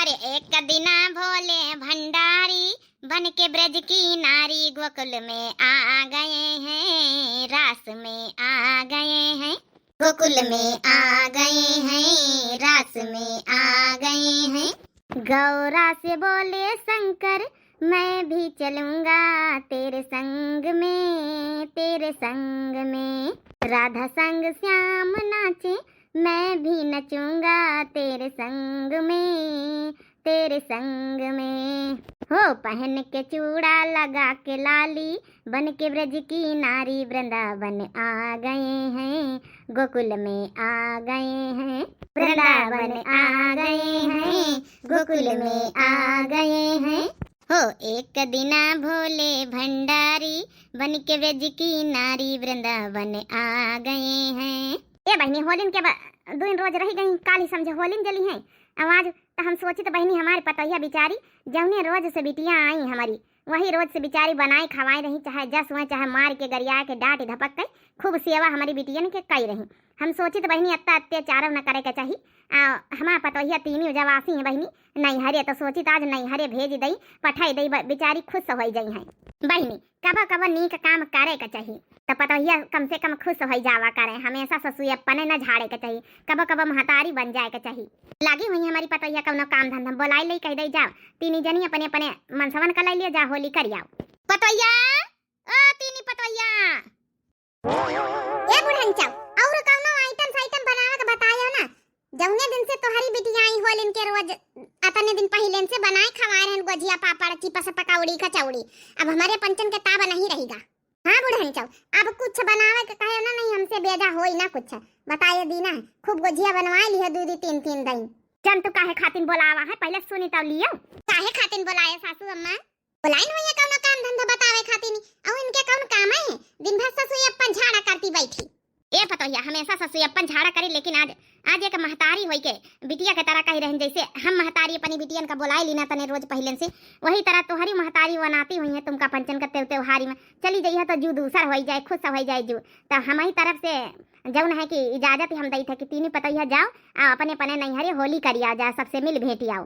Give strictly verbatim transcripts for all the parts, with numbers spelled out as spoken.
एक दिना भोले भंडारी बन के ब्रज की नारी गोकुल में आ गए हैं, रास में आ गए हैं, गोकुल में आ गए हैं, रास में आ गए हैं। गौरा से बोले शंकर, मैं भी चलूंगा तेरे संग में, तेरे संग में। राधा संग श्याम नाचे, मैं भी नचूंगा तेरे संग में, तेरे संग में। हो पहन के चूड़ा, लगा के लाली, बन के ब्रज की नारी वृंदावन आ गए हैं, गोकुल में आ गए हैं, वृंदावन आ गए हैं, गोकुल में आ गए हैं। हो एक दिना भोले भंडारी बन के ब्रज की नारी वृंदावन आ गए हैं। ए बहिनी, होलिन के ब-, दुइन रोज रहि गई, काल्हि समझे होलिन जलिहैं। अब आज त हम सोचित बहिनी, हमारी पतोहिया बिचारी जौने रोज से बिटिया आई हमारी, वही रोज से बिचारी बनाए खवाए रही, चाहे जस हुए, चाहे मार के गरिया के डांट धपक के खूब सेवा हमारी बिटियन के कई रही। हम सोचित बहिनी, अत्ता अत्याचार न करे के चाही। आ, हमार पतोहिया तीनी जवासी हैं बहिनी, नैहरे, तो सोचित आज नैहरे भेज दई, पठाई दई, ब-, बिचारी खुश होइ जइहैं। बहिनी, कबो कबो नीक काम करे के चाही, त पतोहिया कम से कम खुश होइ जावा करे। हमेशा ससुई अपने न झाड़े के चाही, कबो कबो महतारी बन जाए के चाही। लागी हुई हमारी पतोहिया कौनो काम धंधा, बोलाई लई कहि दई जाओ, तीनी जनी अपने अपने मनसवन क लई लियो जा, होली करियाओ। पतोहिया, ओ तीनी पतोहिया। ए बुढ़नचौ, और कौनो आइटम साइटम बनावे के बतायो ना। जौने दिन से तोहरी बिटिया आई होलिन के रोज, अतने दिन पहिले से बनाए खवाए रहन गोझिया, पापड़, चिपस, पकौड़ी, कचौड़ी। अब हमरे पंचन के ताब नहीं रहिगा। हाँ बुढ़नचौ, अब कुछ बनावे के कहे ना, नहीं हमसे बेजा होई ना कुछ। बताए दीना, खूब गोझिया बनवाए लिहे दू दू तीन तीन दिन। जन तू काहे खातिन बोलावा है, पहिले सुनी तब लियो। काहे खातिन बोलाए सासू अम्मा? बोलाइन हुई है कौनो काम धंधा बतावे खातिन, अउ इनके कौन काम है? दिन भर ससुई अपन झाड़ा करती बैठी। ए पतोहिया, हमेशा ससुई अपन झाड़ा करी, लेकिन आज, आज एक महतारी होई के बिटिया के तरह कही रहन, जैसे हम महतारी अपनी बिटियन का बोलाई लीना तने रोज पहिलेन से, वही तरह तोहरी महतारी वनाती हुई है तुमका पंचन का त्योहारी में। चली जइहा तो जू दूसर होई जाए, खुश होई जाए जू। तो हमही तरफ से जौन है कि इजाजत हम दई थे कि तीनी पतोहिया जाओ, आ अपने अपने नैहरे होली करिया जाए, सबसे मिल भेंट आओ।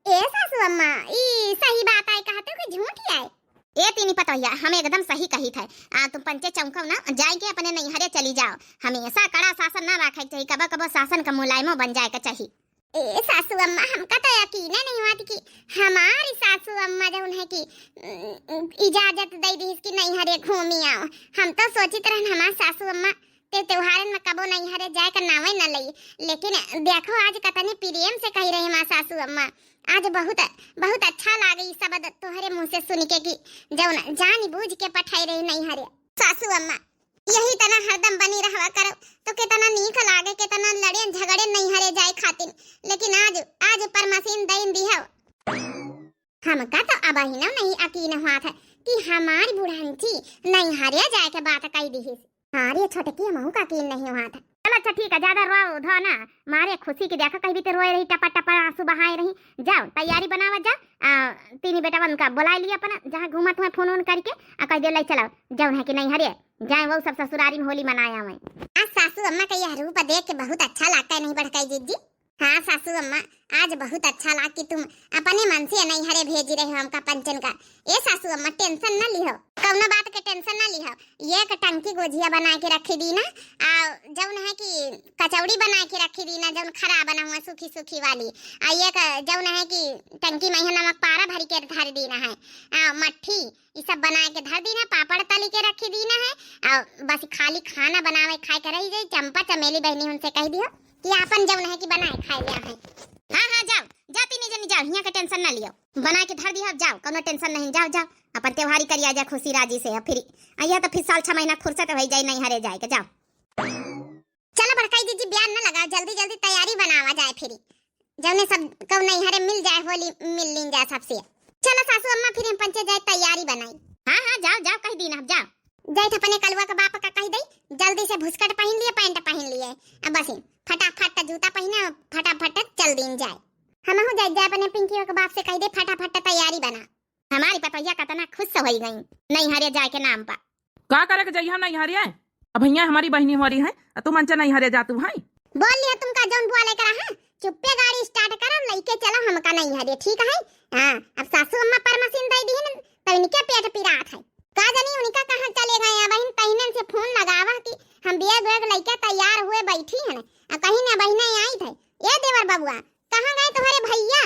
ए सासू अम्मा, ई सही बात आए कहते हो कि झूठी आए? ए तीनी पतोहिया, हम एकदम सही कही थे। आ, तुम पंचे चौंको ना, जाए के अपने नैहरे चली जाओ। हमेशा कड़ा शासन ना रखे के चाही, कबो कबो शासन का मुलायमो बन जाए के चाही। ए सासू अम्मा, हमका तो यकीने नहीं हुआ कि हमारी सासू अम्मा जौन है कि, उम, इजाजत दे दी कि नैहरे घूमी आओ। हम तो सोचित रहन हमार सासू अम्मा ते त्योहारन में कबो नैहरे जाए का नावे न लई, लेकिन देखो आज कतनी प्रेम से कही रही हमार सासू अम्मा। आज बहुत, बहुत अच्छा लागे ई सब तोहरे मुँह से सुन के कि जौन जान बूझ के पठाई रही नैहरे। सासू अम्मा, यही तना हरदम बनी रहवा करो तो कितना नीक लागे, कितना लड़े झगड़े नैहरे जाए खातिन, लेकिन आज, आज परमसीन दइन दिहव। हमका तो अबहिनो नहीं यकीन हुआ था कि हमारी बुढ़ंची नैहरे जाए के बात कही दिहिस। हाँ रे छोटकी, हमहू का यकीन नहीं हुआ था। चल अच्छा ठीक है, ज्यादा रो धो ना, मारे खुशी की देखा कहीं भी ते रोए रही, टपा टपा आंसू बहाए रही। जाओ तैयारी बनावा जा, आ, तीनी बेटा उनका बुलाए लिए अपना, जहाँ घूमत हुए फोन वोन करके, आ कह दे ले चलाओ, जौन है कि नैहरे जाए, वो सब ससुरारी में होली मनाया हुए। आज सासू अम्मा का यह रूप देख के बहुत अच्छा लगता है, नहीं बड़काई जीजी? हाँ सासू अम्मा, आज बहुत अच्छा लाग कि तुम अपने मन से नैहरे भेजी रहे हो हमका पंचन का। ए सासू अम्मा, टेंशन ना लिहो, कौनो बात के टेंशन ना लिहो। ये एक टंकी गोझिया बना के रखी दी ना, आ जौन है कि कचौड़ी बना के रखी दी ना, जौन खराब बना हुआ सूखी सूखी वाली, आ ये एक जौन है कि टंकी में है नमक पारा भरी के धर दी ना है, आ मट्ठी ई सब बना के धर दी ना, पापड़ तली के रखी दी ना है, आ बस खाली खाना बनावे खाए के रही जाई। चंपा चमेली बहनी उनसे कह दियो कि आपन जौन है कि बनाए खाए लिया है। हाँ, हाँ, जाओ, जा तीनी जनी जाओ, हियाँ के टेंशन ना लियो, बना के धर दिया, जाओ, कौनो टेंशन नहीं, जाओ, जाओ, अपन त्योहारी करिया जा खुशी राजी से। अब फिर अइहा तो फिर साल छह महीना फुर्सत हो जाए नैहरे जाए के, जाओ। चलो बड़काई जीजी, ब्यान न लगा, जल्दी जल्दी तैयारी बनावा जाए फिर, जौने सब कौ नैहरे मिल जाए, होली मिल लीन जाए सबसे। चलो सासू अम्मा, फिर हम पंचे जाए तैयारी बनाई। हाँ, हाँ, जाओ, जाओ, कह दी ना, जाओ। जाए अपने कलुआ के बाप का कह दई, जल्दी से भुसकट पहन लिए, पैंट पहन लिए, अब बस फटाफट जूता पहने, फटाफट चल दीन जाए। हमहू जाए, जाए अपने पिंकी के बाप से कह दे, फटाफट तैयारी बना। हमारी पतोहिया कतना खुश होई गई नैहरे जाए के नाम पर। का करे के जइहा नैहरे? अब भैया हमारी बहिनी हो रही है, आ तू मंचा नैहरे जातू है। बोल लिया तुमका जौन बोले करा है चुप्पे गाड़ी start करब, लइके चलो हमका नैहरे, ठीक है? हाँ, अब सासू अम्मा परमसिन दइ दिहिन, तब इनके पेट पिरात है। का जानी उनका कहाँ चले गए हैं, बहिन तहिनन से फोन लगावा कि हम बैग वैग लइके तैयार हुए बैठी हैं, आ कहीं ना बहिने आई थे। ए देवर बबुआ, कहाँ गए तुम्हारे भैया?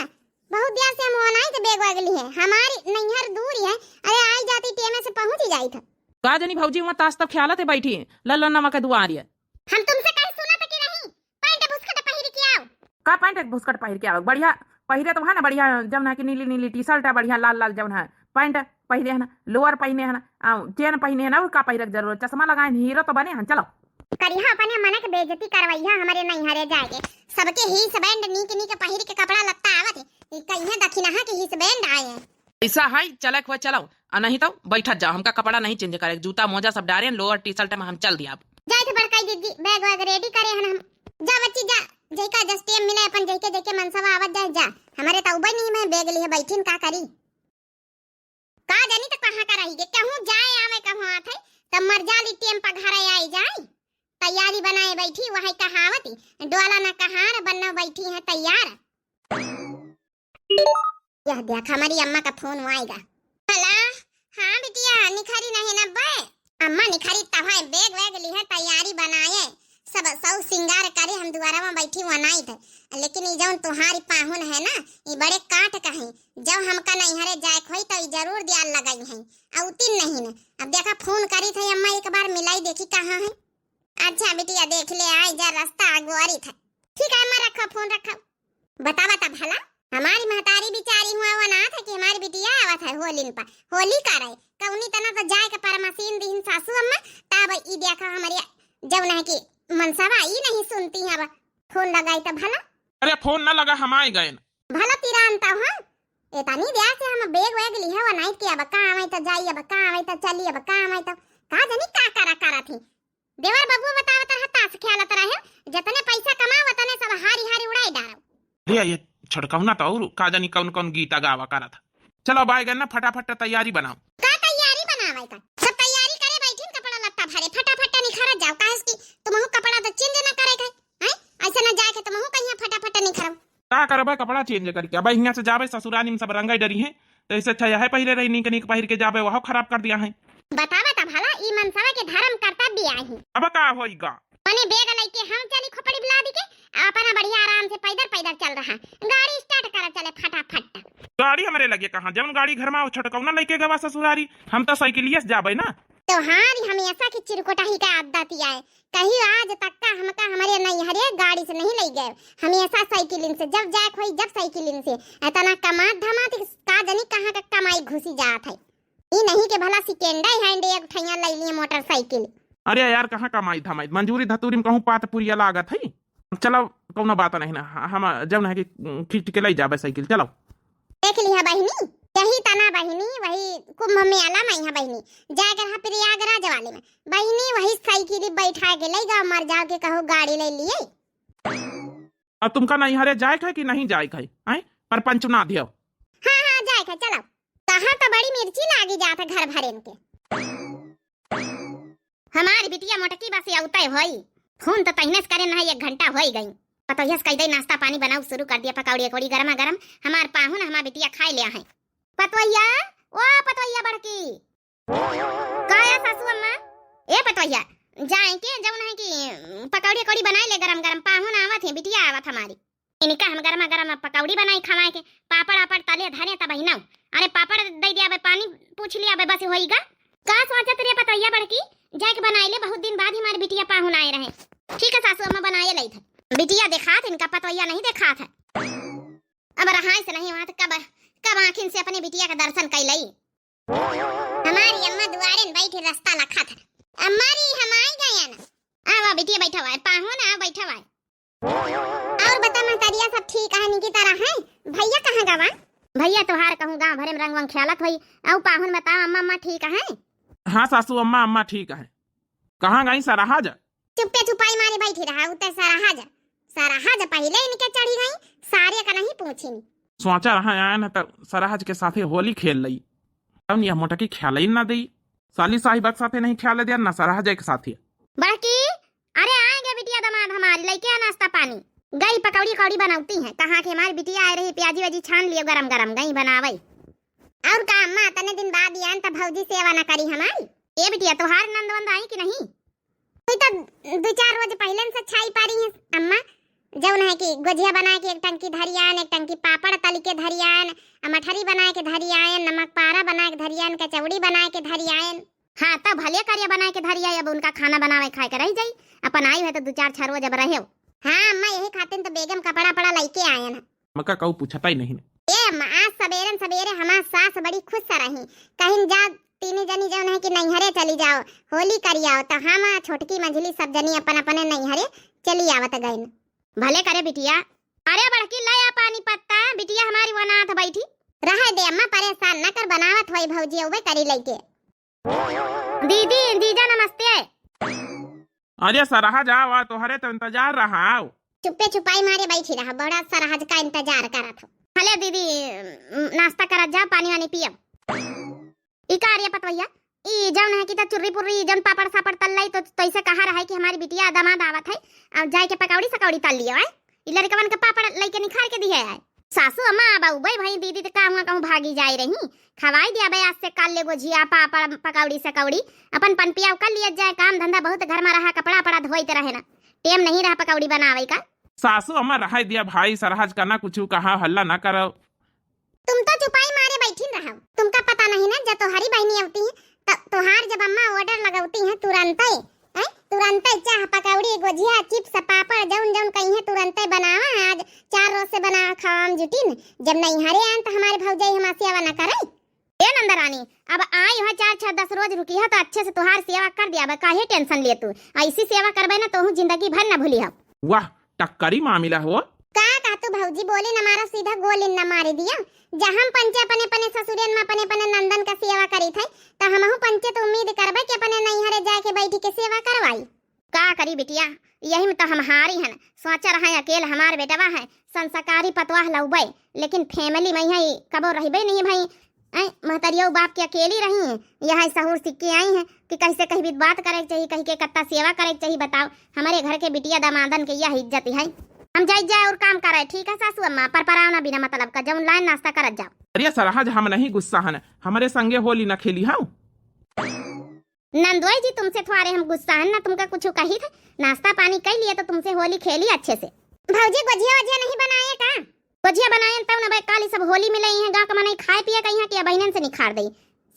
बहुत देर से हम ओनाई तो बैग वैग लिए, हमारी नैहर दूर है, अरे आई जाती टेमे से पहुँच ही जाई था। का जानी भौजी, वहाँ ताश तब खेलत है बैठी, लल्लन नमा के दुआर है। हम तुमसे कहे सुना था कि नहीं, पैंट बुस्कट पहिर के आओ। का पैंट बुस्कट पहिर के आओ? बढ़िया पहिरे तो है ना, बढ़िया जौन है कि नीली नीली टी शर्ट है, बढ़िया लाल लाल जौन है पैंट पहिरे है ना, लोअर पहिने है ना, आ, चेन पहिने है ना, और का पहिरे के जरूरत? चश्मा लगाए हैं, हीरो तो बने हैं। चलो। करिहा अपने मन के बेइज्जती करवैहा हमरे नैहरे जाके। सबके हिस बैंड नीक नीक पहिर के कपड़ा लत्ता आवत है, ई कहिए दखिनहा के हिस बैंड आए हैं। ऐसा है, चले के हुआ चलो, आ नहीं तो बैठत जाओ, हमका कपड़ा नहीं चेंज करे, जूता मोजा सब डारे, लोअर टी शर्ट में हम चल दिया। जाए थे बड़काई दीदी, बैग वैग रेडी करे हन हम। जा बच्ची जा, जैका जस टेम मिले अपन जैके जैके मनसवा आवत जाए जा। हमारे तो उबई नहीं में बैग लिए बैठिन का करी। का जानी तो कहाँ का रही गे, कहूँ जाए आवे कहूँ आत है, तब मर जाली टेम पर घर आई जाए। तैयारी बनाए बैठी, वही कहावती, डोला ना कहार, बन्नो बैठी है तैयार। यह देख, हमारी अम्मा का फोन आएगा। हेलो, हाँ बिटिया, निखरी नहीं न बे? अम्मा निखरी तब है, बैग वैग लिहे, तैयारी बनाए, सब सौ सिंगार करे, हम दुआरा में बैठी वनाई थे, लेकिन ई जौन तुम्हारी पाहुन है ना, ई बड़े काट का है, जब हमका नैहरे जाए के होई तो ई जरूर दियाल लगाई है, औतिन नहीं न। अब देखा फोन करी थे अम्मा, एक बार मिलाई देखी कहाँ है। अच्छा बिटिया, देख ले, आई जा, रास्ता अगुआरी था। ठीक है अम्मा, रखो फोन, रखो। बता, बता भला, हमारी महतारी बिचारी हुआ वो ना था कि हमारी बिटिया आवत है होलिन पर, होली का रहे, कौनी तना तो जाए के परमसीन दीन सासू अम्मा, तब ई देखा हमारी जौन है कि मनसवा ई नहीं सुनती है। अब फोन लगाई तो भला। अरे फोन ना लगा, हम आए गए। भला तिरान तो हाँ, इतनी देर से हम बैग वैग लिहे वो नहीं कि अब का आवे तो जाई, अब का आवे तो चली, अब का आवे तो का जानी का करा करा थी। देवर बबुआ बतावत रहा, ताश खेलत रहे, जतने पैसा कमाओ, वतने सब हारी हारी उड़ाई डारो। अरे, ये छड़कौना तो और का जानी कौन कौन गीत गावा करा था। चलो, अब आए गए ना, फटाफट तैयारी बनाओ। का तैयारी बनावे का? सब तैयारी करे बैठिन, कपड़ा लत्ता भरे, फटाफट निखरत जाओ, काहे कि तुमहू कपड़ा तो चेंज ना करे के, हैं? ऐसे ना जाए के तुमहू कहिया फटाफट निखरो। का करबे कपड़ा चेंज करके? अब हियां से जाबे ससुरारी में सब रंगाई डरी हैं, तो इससे अच्छा यह पहिरे रही, नीक नीक पहिर के जाबे, वह खराब कर दिया है। बतावा त भला, ई मनसवा के धर्म कर्तव्य आई। अब का होइगा? मने बैग लइके हम चली खोपड़ी बिलादी के, अपना बढ़िया आराम से पैदल पैदल चल रहा, गाड़ी start कर चले फटाफट। गाड़ी हमरे लगे कहाँ, जौन गाड़ी घर में छटकौना लइके गवा ससुरारी, हम तो साइकिलिए से जाबे ना। तोहारी हमेशा की चिरकुटाही का आदत आए, कहीं आज तक का हमका हमरे नैहरे गाड़ी से नहीं ले गए, हमेशा साइकिलिन से, जब जाए खोई जब साइकिलिन से। इतना कमात धमात का जनी कहाँ का कमाई घुसी जात है। ई नहीं के भला second hand एक ठैया ले लिए मोटरसाइकिल। अरे यार, कहाँ कमाई धमाई, मंजूरी धतूरी में कहूँ पात पुरिया लागत है। चलो, कौनो बात नहीं ना, हम जौन है कि खींच के ले जाबे साइकिल, चलो। देख लिहा बहिनी, यही तना बहिनी, वही कुंभ मेला में यहाँ बहिनी, जाए के रहा प्रयागराज वाले में बहिनी, वही साइकिल बैठा के ले जाओ, मर जाओ के कहो गाड़ी ले लिए। अब तुमका नैहरे जाए के है कि नहीं जाए के है, हैं? पर पंचना दियो। हाँ, हाँ, जाए के, चलो। कहाँ तो बड़ी मिर्ची लागी जात है घर भरेन के। हमारी बिटिया मोटकी बस अउते होई। फोन तो तहिने से करे ना, एक घंटा होई गई। पतोहिया से कह दे नाश्ता पानी बनाऊ शुरू कर दिया, पकौड़ी अकौड़ी गरमा गरम। हमार पाहुन हमार बिटिया खाए ले आहे। पतोहिया, ओ पतोहिया बड़की। का या सासू अम्मा? ए पतोहिया, जाए के जौन है कि पकौड़ी अकौड़ी बनाए ले गरम गरम, पाहुन आवत है, बिटिया आवत हमारी। इनका हम गरमा गरम पकौड़ी बनाई खवाए के, पापड़ आपड़ तले धरे तब ही ना। अरे पापड़ दे दिया बे, पानी पूछ लिया बे, बस होई गा। का सोचत रे पतोहिया बड़की, जाए के बनाई ले, बहुत दिन बाद ही हमारे बिटिया पाहुन आए रहे। ठीक है सासू अम्मा, बनाए लई थे। बिटिया देखात इनका, पतोहिया नहीं देखात है। अब रहाई से नहीं वहां तो कब, कब आँखिन से अपने बिटिया का दर्शन कई लई। हमारी अम्मा दुआरे न बैठी रास्ता लखा था। अम्मा री हम आई गए ना। आवा बिटिया बैठा हुआ है, पाहुन आ बैठा हुआ है। और बता महतारिया सब ठीक है, निकी तरह है? भैया कहाँ गवा? भैया तोहार कहूँ गाँव भरे में रंग वंग खेलत होई। आऊ पाहुन बताओ अम्मा, अम्मा ठीक है? हाँ सासू अम्मा, अम्मा ठीक है। कहाँ गई सरहज? चुप्पे चुपाई मारे बैठी रहा, उते सरहज, सरहज पहिले इनके चढ़ी गई, सारे का नहीं पूछिन। सोचा रहा आया न त सरहज के साथे होली खेल लई, तब यह मोटकी खेल ही ना दई। साली साहिबा के साथे नहीं खेल दिया, ना सरहज के साथे। बड़की, अरे आए गे बिटिया दमाद हमारी, लइके आ नाश्ता पानी। गई पकौड़ी कौड़ी बनौती हैं, कहाँ के हमारी बिटिया आए रही, प्याजी व्याजी छान लियो गरम गरम, गई बनावई। और का अम्मा, तने दिन बाद यान त भौजी सेवा न करी हमारी। ए बिटिया, तोहार नंद वंद आई कि नहीं? कोई तो दो चार रोज पहले से छाई पारी है अम्मा, जौन है कि गोजिया बनाए के एक टंकी धरियान, एक टंकी पापड़ तली के धरियान, आ मठरी बनाए के धरियान, नमक पारा बनाए के धरियान, कचौड़ी बनाए के धरियान। हाँ, तब भले करिया बनाए के धरिया, अब उनका खाना बनावे खाए के रह जाई। अपन आई है तो दो चार छह रोज अब रहे। हाँ अम्मा, यही खातिर तो बेगम कपड़ा पड़ा लइके आयन। मका कहू पूछता ही नहीं। ए अम्मा, आज सबेरन सबेरे हमार सास बड़ी खुश रही, कहिन जा तीनी जनी जौन है कि नैहरे चली जाओ, होली करी आओ। तो हम छोटकी मझली सब जनी अपन अपने नैहरे चली आवत गइन। भले करे बिटिया। अरे बड़की, ले आ पानी पत्ता, बिटिया हमारी वनात बैठी। रहे दे अम्मा, परेशान न कर, बनावत होई भौजी, उबे करी लइके। दीदी, जीजा नमस्ते। अरे सरहज आवा, तोहरे तो इंतजार रहा। चुप्पे चुपाई मारे बैठी रहा, बड़ा सरहज का इंतजार करत हो। हले दीदी, नाश्ता करत जा, पानी वानी पियब। ई का रे पतवैया, ई जौन है कि त चुर्री पुर्री, जौन पापड़ सापड़ तल लाई, तो तैसे कहा रहा है कि हमारी बिटिया दामाद आवत है, अब जाए के पकौड़ी सकौड़ी तल लियो है। ई लड़कवन के पापड़ लइके निखार के दिहे है। सासू अम्मा, अब उबे भाई दीदी त का हुआ कहूँ भागी जाए रही। खवाई दिया बे आज से काल ले गोझिया, पापड़, पकौड़ी, सकौड़ी। अपन पनपिया कर लिया जाए, काम धंधा बहुत घर में रहा, कपड़ा पड़ा धोइत रहे ना, टेम नहीं रहा पकौड़ी बनावे का। सासू अम्मा रहाई दिया भाई, सरहज का ना कुछ कहा, हल्ला ना करो। तुम तो चुपाई मारे बैठिन रहो, तुमका पता नहीं ना, जब तोहरी बहनी अवती है, त तोहार जब अम्मा order लगौती है तुरंते, हैं? तुरंते चाह, पकौड़ी, गोझिया, chips, पापड़, जौन जौन कही है तुरंते बनावा है। आज चार रोज से बनावा खावा हम जुटिन। जब नैहरे आन त हमारे भौजाई हमार सेवा न करे। ए नंदरानी, अब आई हो चार छह दस रोज रुकी हो तो अच्छे से तोहार सेवा कर दिया बे, काहे tension ले तू? ऐसी सेवा करबे ना तोहू जिंदगी भर न भूली हो। वाह, टक्करी मामिला हो। का कहतू भौजी, बोली न मारा, सीधा गोली न मारी दिया। जहाँ हम पंचे अपने अपने ससुरेन में अपने अपने नंदन का सेवा करी थे, त हमहू पंचे तो उम्मीद करबे कि अपने नैहरे जाके बैठी के सेवा करवाई। का करी बिटिया, यही में तो हम हारी हन। सोचा रहा अकेल हमार बेटवा है, संस्कारी पतवाह लौबे, लेकिन family में यहाँ कबो रहबे नहीं भाई। ऐ, महतरिया बाप के अकेली रही हैं, यह सहूर सीख के आई हैं कि कैसे कहीं भी बात करे के चाहिए, कहीं के कत्ता सेवा करे के चाहिए। बताओ, हमारे घर के बिटिया दामादन के यह इज्जत है। हम जाई जाए और काम करे, ठीक है सासू अम्मा, पर परावना बिना मतलब का जौन लाइन नाश्ता करत जाओ। अरे सरहज, हम नहीं गुस्सा हन, हमारे संगे होली न खेली हाउ। नंदोई जी, तुमसे थोड़े हम गुस्सा हन ना, तुमका कुछ कही थे, नाश्ता पानी कर लिए तो तुमसे होली खेली अच्छे से। भौजी, गोझिया वोझिया नहीं बनाए का? गोझिया बनाए तब न भाई, काली सब होली मिले हैं, गाँव का मनई खाए पिए कहीं कि बहनन से निखार दे।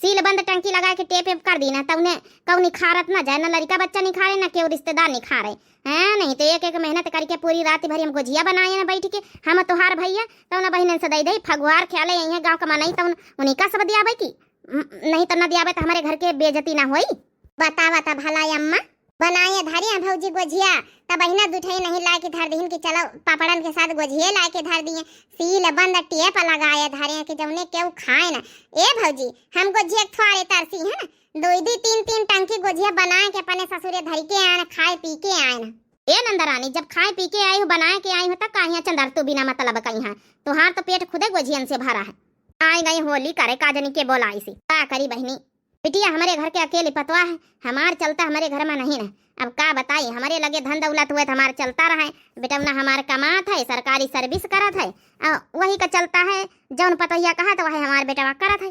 सील बंद टंकी लगा के टेप वेप कर दी ना, तब उन्हें कहू निखारत ना जाए, ना लड़का बच्चा निखारे, ना केहू रिश्तेदार निखारे। हैं, नहीं तो एक एक मेहनत करके पूरी रात भर हम गोझिया बनाए ना बैठ के, हम तोहार भैया, तब ना बहनन से दे दे, फगुआर ख्याले यहीं गाँव का मनई, तब उन्हीं का सब दिया भाई की। म-, नहीं तो न दियाबे तो हमारे घर के बेइज्जती ना होई। बतावा त भला अम्मा, बनाए धरे हैं भौजी गोझिया, तब बहिना दुठई नहीं लाए के धर दिहिन कि चलो पापड़न के साथ गोझिए लाए के धर दिए। सील बंद टेप लगाए धरे हैं कि जौने केहू खाए ना। ए भौजी, हम गोझिया के थोड़े तरसी है ना, दो दो तीन तीन टंकी गोझिया बनाए के अपने ससुरे धर के आए ना, खाए पी के आए ना। ए नंदरानी, जब खाए पी के आई हो, बनाए के आई हो, तब काहे चंदर तू बिना मतलब कहीं है? तोहार तो पेट खुदे गोझियन से भरा है। आई गई होली करे, का जनी के बोलाई सी। का करी बहिनी, बिटिया हमरे घर के अकेली पतवा है, हमार चलता हमरे घर में नहीं ना। अब का बताई, हमरे लगे धन दौलत हुए तो हमार चलता रहे, बेटवना हमार कमात है, सरकारी service करत है, आ वही का चलता है, जौन पतोहिया कहा तो वही हमार बेटवा करत है।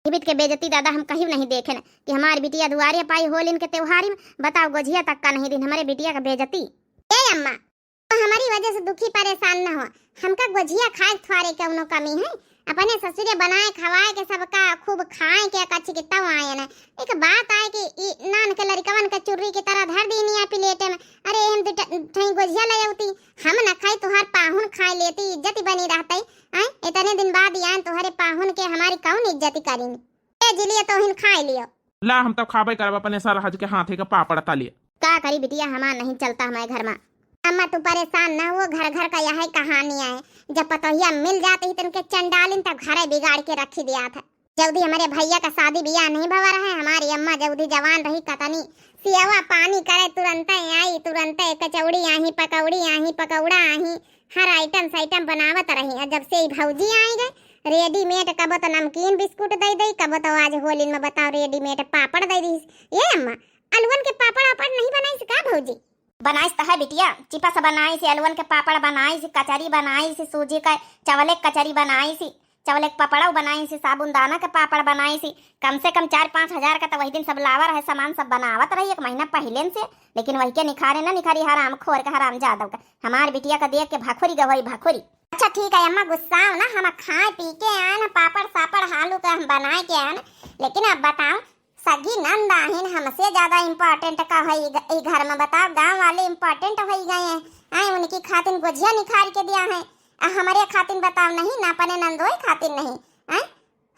जीवित के बेइज्जती दादा हम कहीं नहीं देखे न कि हमार बिटिया दुआरे पाई होलिन के त्योहारी में, बताओ गोझिया तक का नहीं दिन हमरे बिटिया का बेइज्जती। ए अम्मा, तो हमारी वजह से दुखी परेशान न हो, हमका गोझिया खाए थ्वारे कौनो कमी है? अपने ससुरे बनाए खवाए के सबका खूब खाए के कच्छ के तब आए न। एक बात आए कि ई नान के लड़कवन के चुर्री की तरह धर दीनी आ प्लेट में। अरे हम दू ठ-, ठई गोझिया ले अउती, हम न खाई, तुहार पाहुन खाए लेती, इज्जत बनी रहतई। हैं? इतने दिन बाद आन तुहरे पाहुन के हमारी कौन इज्जत करीन? ए जिलिए तोहिन खाए लियो। ला, हम तब खाबे करब अपने सरहज के हाथे के पापड़ तलिए। का करी बिटिया, हमार नहीं चलता हमारे घर में। अम्मा, तू परेशान ना हो, घर घर का यह कहानी है। जब पतोहिया मिल जाती ही, तनके चंडालिन तब घरे बिगाड़ के रखी दिया था। जल्दी हमारे भैया का शादी बियाह नहीं भवा रहे, हमारी अम्मा जल्दी जवान रही, कतनी सेवा पानी करे, तुरंते आई, तुरंते कचौड़ी आही, पकौड़ी आही, पकौड़ा आही, हर item साइटम बनावत रही। और जब से ई भौजी आई गए, readymade कबो तो नमकीन बिस्कुट दे दे, कबो तो आज होली में बताओ readymade पापड़ दे दी। ए अम्मा, अलुअन के पापड़ वापड़ नहीं बनाई से का भौजी? बनाइस त है बिटिया, चिपस बनाइस, अलुअन के पापड़ बनाइस, कचरी बनाइस, सूजी का, चवले के कचरी बनाइस, चवले के पापड़ौ बनाइस, साबुनदाना के पापड़ बनाइस। कम से कम चार पाँच हजार का त वही दिन सब लावा रहे सामान, सब बनावत रही एक महीना पहिलेन से। लेकिन वही के निखारे न निखारी, हराम खोर के, हराम जादव का। हमार बिटिया का देख के भखुरी गवई भखुरी। अच्छा ठीक है अम्मा, गुस्साओ ना, हम खाए पी के आन, पापड़ सापड़ हालू के हम बनाए के आन। लेकिन अब बताओ, सगी नंद आहिन, हमसे ज्यादा important का है ई घ-, ई घर में? बताओ, गांव वाले important होई गए हैं, आए उनकी खातिन गोझिया निखार के दिया है, आ हमरे खातिन बताओ नहीं ना, अपने नंदोई खातिन नहीं, आए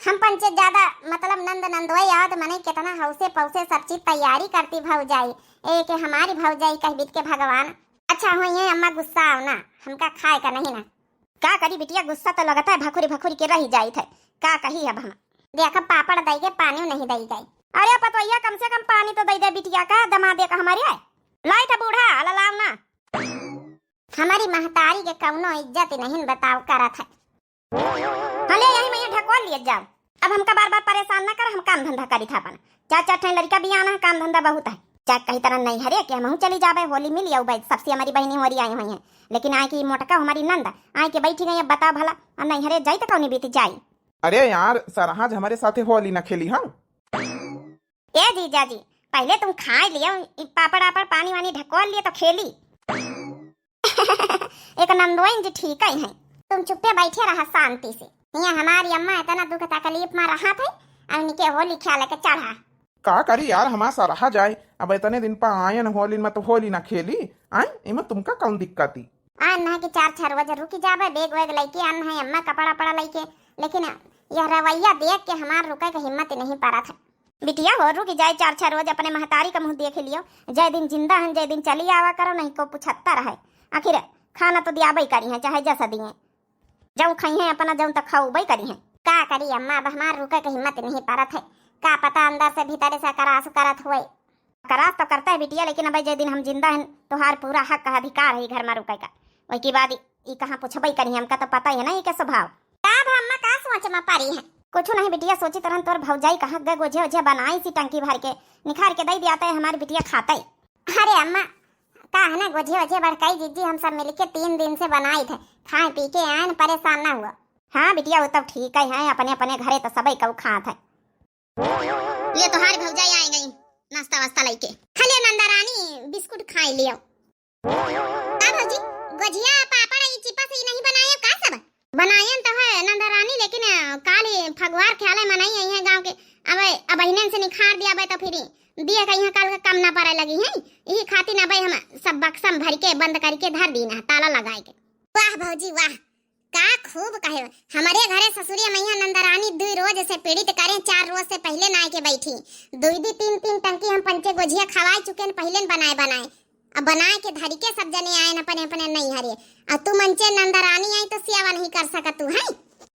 हम पंचे ज्यादा, मतलब नंद नंदोई आवत मने कितना हौसे पौसे सब चीज तैयारी करती भौजाई, ए के हमारी भौजाई कह बीत के भगवान। अच्छा होई है अम्मा, गुस्सा आओ ना, हमका खाए का नहीं ना। का करी बिटिया, गुस्सा तो लगता है, भखुरी भखुरी के रही जाइत है, का कही अब हम। देख, पापड़ दई के, पानी नहीं दई गई। अरे पतोहिया, कम से कम पानी तो दई दे बिटिया का, दमादे का हमारे है। लाई था बूढ़ा, अला लाओ ना। हमारी महतारी के कौनो इज्जत नहीं बताओ करत है। हले यही में ढकोल लिए जाओ, अब हमका बार बार परेशान ना कर, हम काम धंधा करी था अपन। चार चार ठे लड़का भी आना है, काम धंधा बहुत है। चाहे कही तरह नहीं हरे कि हमहू चली जाबे, होली मिल आऊ भाई, सबसे हमारी बहनी होरी आई हुई है। लेकिन आए कि मोटका हमारी नंद आए कि बैठी गई, अब बताओ भला, और नहीं हरे जाई तो कौनी बीत जाई। अरे यार, सरहज हमारे साथे होली न खेली हम। ए जीजा जी, पहले तुम खाए लियो, ई पापड़ आपड़ पानी वानी ढकोल लिए तो खेली। एक नंदोइन जी ठीक ही है, तुम चुप्पे बैठे रहा शांति से। यहाँ हमारी अम्मा इतना दुख तकलीफ में रहा थे, अब इनके होली खेले के चढ़ा। का करी यार, हमार सरहा जाए, अब इतने दिन पर आयन होली में तो होली ना खेली, आए इमा तुमका कौन दिक्कत ही? आन है कि चार छह रोज रुकी जाबे, बैग वैग लइके आन है अम्मा, कपड़ा पड़ा लइके, लेकिन यह रवैया देख के हमार रुके के हिम्मत ही नहीं पड़त है। बिटिया हो, रुकी जाए चार छह रोज, अपने महतारी का मुँह देख लियो। जय दिन जिंदा हन, जय दिन चली आवा करो, नहीं को पुछत्ता रहे। आखिर खाना तो दियाबे करी है, चाहे जैसा दिए। जौन खइहें अपना, जौन त खउबे करिहें। का करी अम्मा, अब हमार रुके के हिम्मत नहीं परत है। का पता अंदर से भीतर से करास करत होए। करास तो करता है बिटिया, लेकिन अबे जे दिन हम जिंदा हैं, तोहार पूरा हक है, अधिकार है ई घर में रुके का। वही के बाद ई, ई कहाँ पूछबे करिहें, हमका तो पता ही है ना ई के स्वभाव। का अब अम्मा का सोच में परी है? कुछ नहीं बिटिया, सोची तरहन तोर भौजाई कहाँ गए, गोझे ओझे बनाई सी टंकी भर के, निखार के दे दिया तय हमार बिटिया खाते। अरे अम्मा, का है ना, गोझे ओझे बड़काई जिज्जी, हम सब मिलके तीन दिन से बनाई थे, खाए पी के आए न, परेशान ना हुआ। हाँ बिटिया, वो तब ठीक है, हैं अपने अपने घरे तो सबई कऊ खात है। ये तोहार भौजाई आई गई नाश्ता वास्ता लेके। खा लियो नंदा रानी, बिस्कुट खाई लियो। का भौजी, गोझिया पापड़ ई चिप्स ई नहीं बनाए का सब? बनायन तो है नंदा रानी, लेकिन, अ, काल ही फगुआर ख्याल है मनई आई है गाँव के। अब, अब बहिनन से निखार दिया बे तो फिर दिए का यहाँ काल का कम ना पड़े लगी है। यही खातिर अब हम सब बक्सम भर के बंद करके धर दीना, ताला लगाए के। वाह भौजी वाह, का खूब कहे। हमरे घरे ससुरिया मैया नंदरानी दुई रोज से पीड़ित करें, चार रोज से पहिले ना आए के बैठी। दुई दी तीन तीन टंकी हम पंचे गोझिया खवाए चुके हैं, पहिले न बनाए बनाए। अब बनाए के धरी के सब जने आए न अपने अपने नैहरे। अब तू मंचे नंदरानी आई तो सेवा नहीं कर सकत तू, हैं?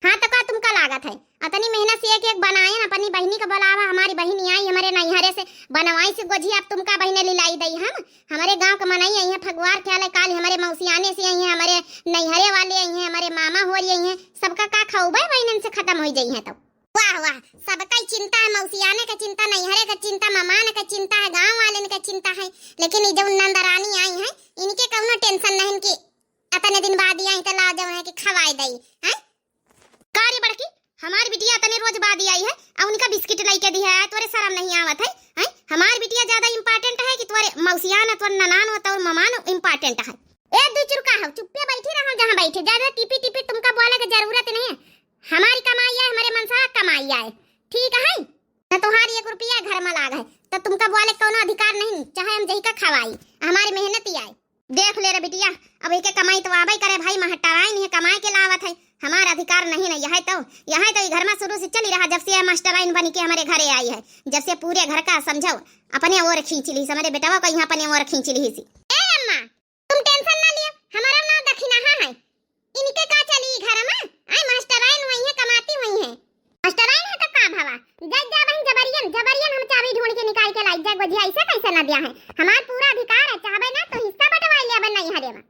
हाँ तो का तुमका लागत है? अतनी मेहनत से एक एक बनाए न अपनी बहिनी का बुलावा, हमारी बहिनी आई हमरे नैहरे से बनवाई से गोझिया, अब तुमका बहिने लिलाई दई हम। हमरे गाँव के मनई आई हैं, फगुआर ख्याल है, काल हमरे मौसियाने से आई हैं, हमरे नैहरे वाले आई हैं, हमरे मामा होरी आई हैं, सबका का खउबे बहिनन से खत्म होई जाई हैं तो। वाह वाह, सबका ही चिंता है, मौसियाने का चिंता, नैहरे का चिंता, ममान का चिंता है, गाँव वाले का चिंता है, लेकिन ये जब नंदरानी आई हैं, इनके कौनो tension नहीं कि अतने दिन बाद ही आई तो ला जौन है कि खवाए दई, हैं? का रे बड़की, हमार बिटिया अतने रोज बाद ही आई है, आ उनका बिस्किट लइके दी है, तोरे शर्म नहीं आवत है, हैं? हमार बिटिया ज्यादा important है कि तोरे मौसियान, तोर ननान, तोर ममान important है? ए दू चुरका हो, चुप्पे बैठी रहो जहाँ बैठे, ज्यादा टिपी टिपी तुमका बोले के जरूरत नहीं है। हमारी कमाई आए, हमारे मनसा कमाई आए, ठीक है? न तुम्हारी एक रुपया घर में लाग है, तो तुमका बोले कौनो अधिकार नहीं, चाहे हम जही का खवाई, हमारी मेहनत ही आए। देख ले रे बिटिया, अब एके कमाई तो आबे करे भाई, महटराइन है, कमाए के लावत है, हमार अधिकार नहीं न, यह तो, यह तो ई घर में शुरू से चली रहा, जब से यह मास्टराइन बन के हमारे घरे आई है, जब से पूरे घर का समझो अपने ओर खींच ली, हमारे बेटवा को यहाँ अपने ओर खींच ली सी। ए अम्मा, तुम tension ना लियो, हमारा नाम दखिनाहा है, इनके का चली ई घर में? आई मास्टराइन हुई है, कमाती हुई है। मास्टराइन है तो का भवा? जा, जा बहिन, जबरियन, जबरियन हम चाबी ढूंढ के निकाल के लाई, जा गोझिया ऐसे कैसे ना दिया है? हमार पूरा अधिकार है, चाहबे ना तो हिस्सा बंटवाई ले अब नैहरे में।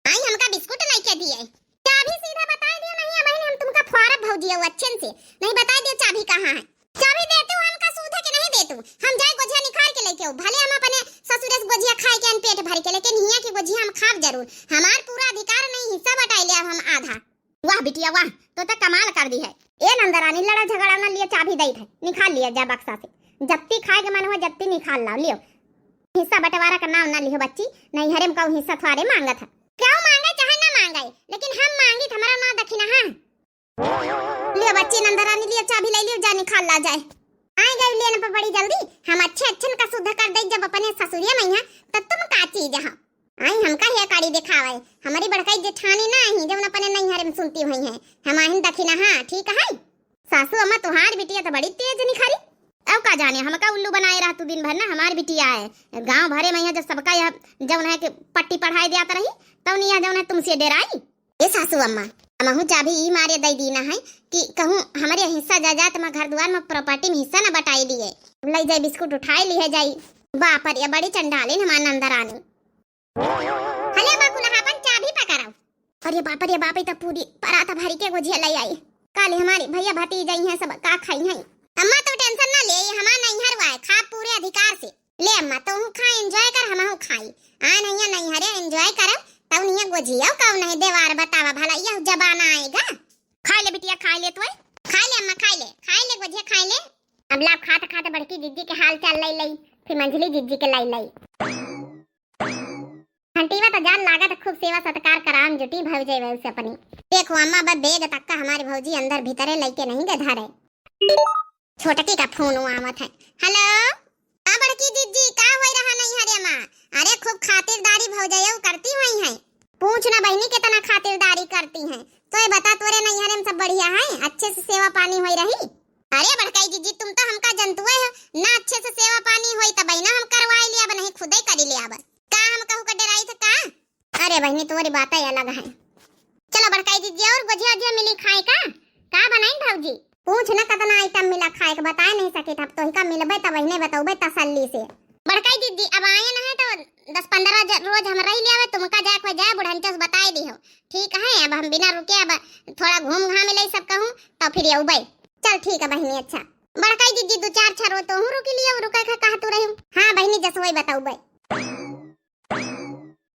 आई हमका बिस्कुट लेके दिए। चाबी सीधा बताई दियो, नहीं अब बहिन हम तुमका फोरब भौजी हो अच्छे से। नहीं बताई दियो चाबी कहाँ है। चाबी देतू हमका सूधे के नहीं देतू। हम जाए गोझिया निखार के लेके आऊ। भले हम अपने ससुरे से गोझिया खाए के अन पेट भर के, लेकिन हियाँ की गोझिया हम खाब जरूर। हमार पूरा अधिकार नहीं, हिस्सा बटाई लेब हम आधा। वाह बिटिया वाह, तो त कमाल कर दी है। ए नंदरानी, लड़ा झगड़ा ना, लियो चाभी दई है, निकाल लियो जा बक्सा से। जत्ती खाए के मन हो जत्ती निकाल लाओ, लियो। हिस्सा बंटवारा का नाम ना लियो बच्ची, नैहरे में कहूँ हिस्सा थोड़े मांगत है। क्यों मांगे चाहे ना मांगे, लेकिन हम मांगी त हमारा ना दखिना है। लियो बच्ची नंदरानी, लियो चाभी ले लियो, जा निकाल ला जाए। आए गए लेने पर बड़ी जल्दी, हम अच्छे अच्छन का शुद्ध कर दे जब अपने ससुरिया में है, तब तुम का चीज है? आई हमका हे कड़ी दिखावे, हमारी बड़काई जेठानी ना ही जौन अपने नैहरे में सुनती हुई है, हम आहिन दखिना, हाँ ठीक है। सासू अम्मा तुहार बिटिया तो बड़ी तेज निखरी। अब का जाने हमका उल्लू बनाए रहा तू दिन भर ना, हमार बिटिया है गाँव भरे में यहाँ जब सबका यह जौन है कि पट्टी पढ़ाई दिया रही, तब नहीं यह जौन है तुमसे डेराई। ए सासू अम्मा, हमहू चाभी ई मारे दई दीना है कि कहूँ हमरे हिस्सा जायदाद में घर दुआर में प्रॉपर्टी में हिस्सा न बटाई लिए। लई जाई बिस्कुट उठाई लिहे जाई। बाप रे, बड़ी चंडालिन हमार नंदरानी। हले बकुला अपन चाभी पकड़ाओ। अरे बाप रे बाप, ई त पूरी परात भरी के गोझिया लई आई। काले हमारी भैया भतीजा आई हैं, सब का खाई हैं। अम्मा तू टेंशन ना ले, ये हमार नैहर हुआ है, खा पूरे अधिकार से। ले अम्मा, तोहू खा, एंजॉय कर, हमहू खाई। आ नैया नैहरे एंजॉय करब, तब नैया गोझिया कौन है देवार बतावा भला, यह जमाना आएगा। खाई ले बिटिया, खाई ले तू। खाई ले अम्मा, खाई ले, खाई ले गोझिया, खाई ले। अब लाभ खात खात बड़की जिज्जी के हाल चाल लई लई, फिर मंझली जिज्जी के लई लई। घंटीवा तो जान लागत खूब सेवा सत्कार कराम जुटी भौजे वैसे अपनी। देखो अम्मा, अब बैग तक का हमारी भौजी अंदर भीतरे लइके नहीं गए धरे। छोटकी का फोन आवत है। हेलो, का बड़की जिज्जी, का होई रहा नैहरे मा? अरे खूब खातिरदारी भौजयऊ करती हुई हैं। पूछ ना बहिनी कितना खातिरदारी करती हैं। तो ये बता तोरे नैहरे में सब बढ़िया है, अच्छे से सेवा पानी होई रही? अरे बड़काई जिज्जी, तुम तो हमका जनतुए हो ना, अच्छे से सेवा पानी होई तब ना हम करवाई लिया, अब नहीं खुदे करी लिया अब। का हम कहू का डेराई थे का? अरे बहिनी तोरी बात ही अलग है। चलो बड़काई जिज्जी, और गोझिया ओझिया मिली खाए का? का बनाई भौजी? पूछ न कतना आइटम मिला खाए के, बताए नहीं सकित, अब तोहिका मिलबे तब वही बतौबे तसल्ली से। बड़काई जिज्जी, अब आए न है तो दस पन्द्रह ज-, रोज हम रह लियावे, तुमका जाए को जाए बुढ़ंचस बताए दी हो, ठीक है? अब हम बिना रुके अब थोड़ा घूम घाम ले सब कहूँ तो फिर अउबे। चल ठीक है बहिनी, अच्छा। बड़काई जिज्जी दो चार छह रोज तो हूँ रुकी लियो, रुके के कहा तू रही। हाँ बहिनी जस वही बतौबे।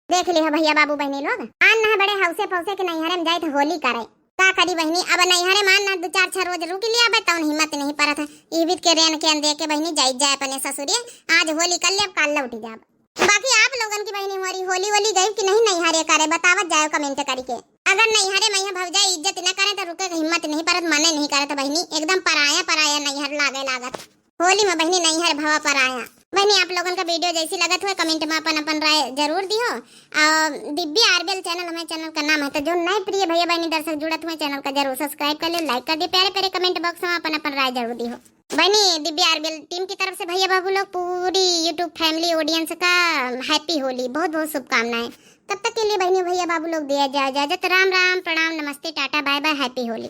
देख लिहो भैया बाबू बहिनी लोग, आन न बड़े हौसे फौसे के नैहरे में जाइत होली करे। का करी बहिनी, अब नैहरे में आन न दो चार छह रोज रुक लिया बे, तौन हिम्मत नहीं परत है। ई बीत के रेन के दे के बहिनी जाइत जाए अपने ससुरे, आज होली कर ले, अब काल लौटी जाब। बाकी आप लोगन की बहिनी हमारी होली वोली गई कि नहीं नैहरे करे, बतावत जाओ कमेंट करके। अगर नैहरे में यहाँ भौजाई इज्जत न करे तो रुके के हिम्मत नहीं परत, मने नहीं करत बहिनी, एकदम पराया पराया नैहर लागे लागत। होली में बहिनी नैहर भवा पराया। बहिनी आप लोगन का वीडियो जैसी लगत हुए कमेंट में अपन अपन राय जरूर दिहो। और दिव्या आरबीएल चैनल हमारे चैनल का नाम है, तो जो नए प्रिय भैया बहनी दर्शक जुड़त हुए चैनल का जरूर सब्सक्राइब कर ले, लाइक कर दे, प्यारे प्यारे कमेंट बॉक्स में अपन अपन राय जरूर दिहो। बहनी दिव्या आरबीएल टीम की तरफ से भैया बाबू लोग पूरी यूट्यूब फैमिली ऑडियंस का हैप्पी होली, बहुत बहुत शुभकामनाएं। तब तक के लिए बहनी भैया बाबू लोग दिया जाए इजाजत। राम राम, प्रणाम, नमस्ते, tata, bye bye, happy Holi.